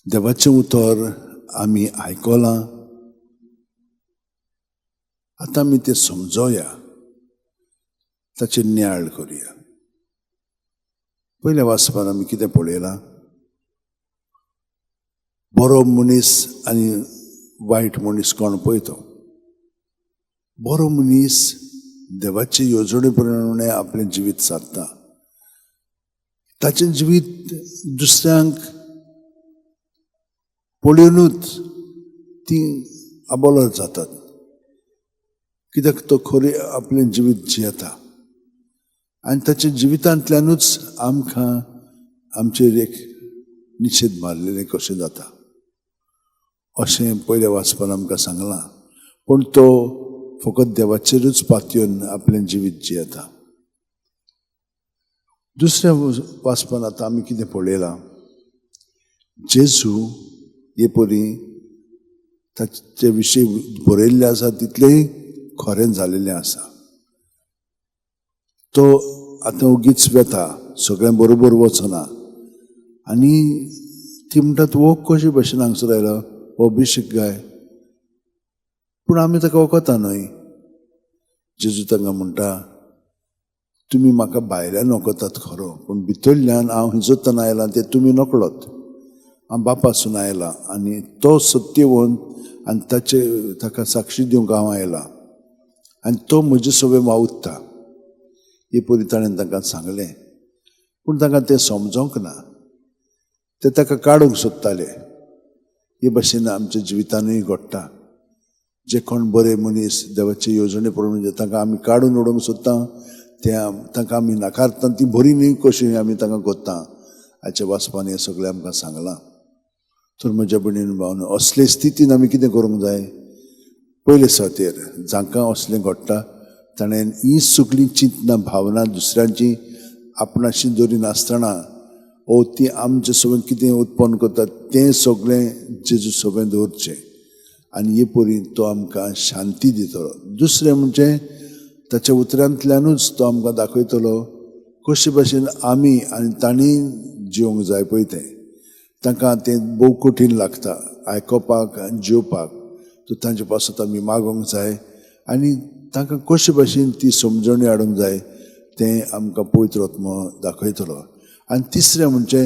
देवाचें उतर आमी आयकलां, आतां आमी तें समजोया, ताचेर नियाळ करुया. पयल्या वाचपान आमी कितें पळयलां? बरो मनीस आनी वायट मनीस कोण पळय तो. बरो मनीस देवाचे येवजणे प्रमाणे आपलें जिवीत सारता. ताचें जिवीत दुसऱ्यांक पळोवनूच ती आबोलत जातात, कित्याक तो खरें आपलें जिवीत जियेता आनी ताच्या जिवितांतल्यानूच आमकां आमचेर एक निशेध मारलेलें कशें जाता, अशें पयल्या वाचपान आमकां सांगलां. पूण तो फकत देवाचेरूच पातयेवन आपलें जिवीत जियेता. दुसऱ्या वाचपान आतां आमी कितें पळयलां? जेजू हे परी ताचे विशीं बरयल्लें आसा तितलेंय खरें जालेलें आसा. तो आतां ओगीच वेता, सगळ्यां बरोबर वचना. आनी ती म्हणटात, हो कशे भशेन हांगसर आयलो, हो अभिशेक गाय, पूण आमी ताका वखता न्हय. जेजू तांकां म्हणटा, तुमी म्हाका भायल्यान वखतात खरो, पूण भितरल्यान हांव हिजोतान आयलां तें तुमी नकळत. हांव बापासून आयलां आनी तो सत्यवंत आनी ताचे ताका साक्षी दिवंक हांव आयलां आनी तो म्हजे सगळें वावुरता. हे परी ताणें तांकां सांगलें, पूण तांकां तें समजोंक ना. ते ताका काडूंक सोदताले. हे भशेन आमच्या जिवितानूय घडटा. जे कोण बरे मनीस देवाचे येवजणे प्रमाणे तांकां आमी काडून उडोवंक सोदता, ते तांकां आमी नाकारता, ती बरी न्हय कशी आमी तांकां करता. हाच्या वाचपान हें सगळें आमकां सांगलां. तर म्हज्या भयणीन भावन, असले स्थितीन आमी कितें करूंक जाय? पयले सुवातेर जांकां असलें घडटा ताणें ही सगळीं चिंतनां भावना दुसऱ्यांची आपणाशी दवरिनासतना ओ ती आमचे सगळें कितें उत्पन्न करता तें सगळें जेजू सगळें दवरचें आनी हे परी तो आमकां शांती दितलो. दुसरें म्हणजे ताच्या उतरांतल्यानूच तो आमकां दाखयतलो कशे भशेन आमी आनी तांणी जिवंक जाय पळय तें. तांकां तें भोव कठीण लागता आयकोपाक आनी जिवपाक. तर तांचे पासत आमी मागोंक जाय आनी तांकां कशे भशेन ती समजणी हाडूंक जाय तें आमकां पवित्र आत्मो दाखयतलो. आनी तिसरें म्हणजे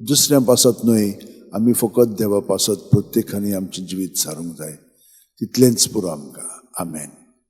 दुसऱ्या पासत न्हय, आमी फकत देवा पासत प्रत्येकांनी आमचें जिवीत सारूंक जाय. तितलेंच पुरो आमकां. आमेन.